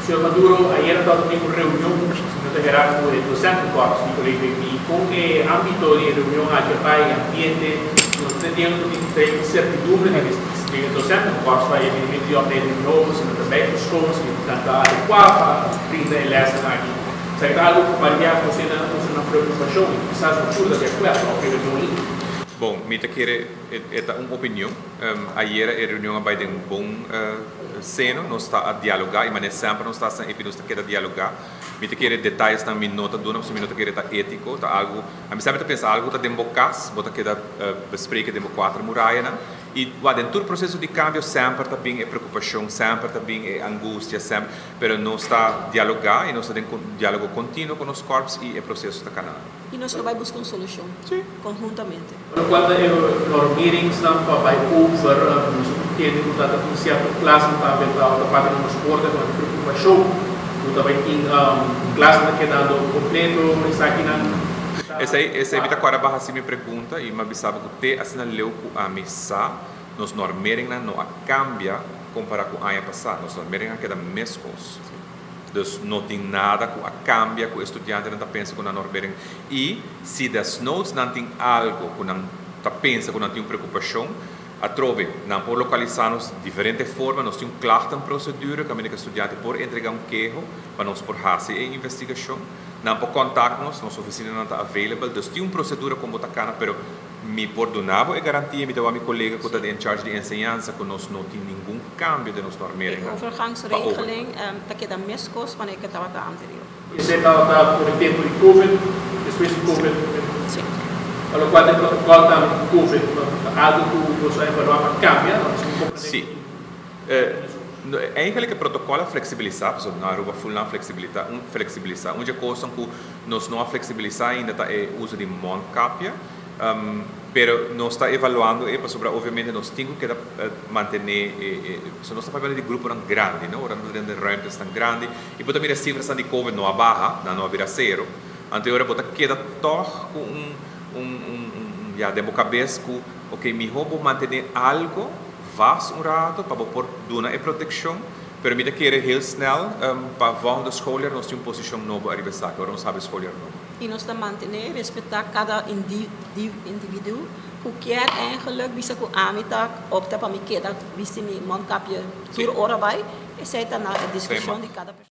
Señor Maduro, ayera tabata tin un reunion, si no ta hera, ku e docentenkorps di Colegio EPI. Kon e ámbito di e reunion aki a bai, e ambiente? Nos ta teniendo ku tin diferente insertidumbre den e docentenkorps pa e binimentu di opleiding nobo, si nan ta bai ku skol, si nan ta adekuá pa brinda e lèsnan aki. Esaki ta algu ku varia usa nan preokupashon i kisas no tur ta di akuerdo òf riba e no. Bon, mi ta kere e ta un opinion. Ayera e reunion a bai den un bon seno. Nos ta a dialogá i manera semper nos ta hasi epi nos ta keda dialogá. Mi ta kere detayesnan mi no ta duna pasobra mi no ta kere ta étiko. Ta algu, ami semper ta pensa algu ta den bo kas, bo ta keda bespreken den bo kuater murayanan. I wak den tur proseso di kambio semper ta bin e preokupashon, semper ta bin e angustia, semper, pero nos ta dialogá i nos ta den dialogo kontinuo ku nos kòrps i e proseso ta kanando. I nos lo bai buska un solushon konhuntamente. Lokual ta e normeringsnan pa bai over, nos a tende ku ta tin sierto klasnan tambe ta ta parti di nos orde ku nan preokupashon ku ta bai tin klasnan ta kedando kompleto esakinan ta. Esei esei mi ta kòrda baha hasi mi pregunta i mi a bisa bo ku te asina leu ku ami sa nos normeringnan no a kambia kompará ku aña pasá, nos normeringnan a keda meskos. Dus no tin nada ku a kambia ku e studiantenan ta pensa ku nan normering. I si desnoods nan tin algo ku nan ta pensa ku nan tin un preokupashon, atrobe nan por lokalisá nos diferente forma. Nos tin un klachtenprocedure kaminda ku e studiante por entregá un keho pa nos por hasi e investigashon. Nan por kòntakt nos, nos ofisinanan ta available. Dus tin un prosedura kon bo ta kana, pero Mi por duna bo e garantia, mi ta wak mi kolega ku ta den charge di enseñansa, ku nos no tin ningun kambio den nos normeringen E overgangsregeling ta keda meskos wanneer ke tabata anterior. Esei tabata for e tempu di covid, despues di covid. Si. Pa lokual ta e protokòl tambe di covid, ta algu ku boso a evaluá pa kambia? Si. Eigenlijk e protokòl a fleksibilisá, pasobra na Aruba ful nan a fleksibilitá, un fleksibilisá. Un dje kosnan ku nos no a fleksibilisá ainda ta e uso di mondkapje, pero nos ta evaluando e pasobra obviamente nos tin ku keda mantené e, e, pasobra nos ta papia di gruponan grandi, no, ora nos ta den ruimtesnan grandi i bo ta mira sifrasnan di covid no a baha, nan no a bira sero, anto e ora bo ta keda tòg ku un, un, un, un, ya, den bo kabes ku, ok, mihó bo mantené algo. Vast un rato pa bo por duna e proteccion, pero mi ta kere heel snel pa volgende schooljaar nos tin un posicion nobo ariba esaki, ora nos habri schooljaar nobo. Y nos ta mantene, respeta cada individu cu kier eigenlijk bisa cu ami ta opta pa mi keda bisti mi mondkapje tur ora bay, esey ta na e discrecion di cada persona.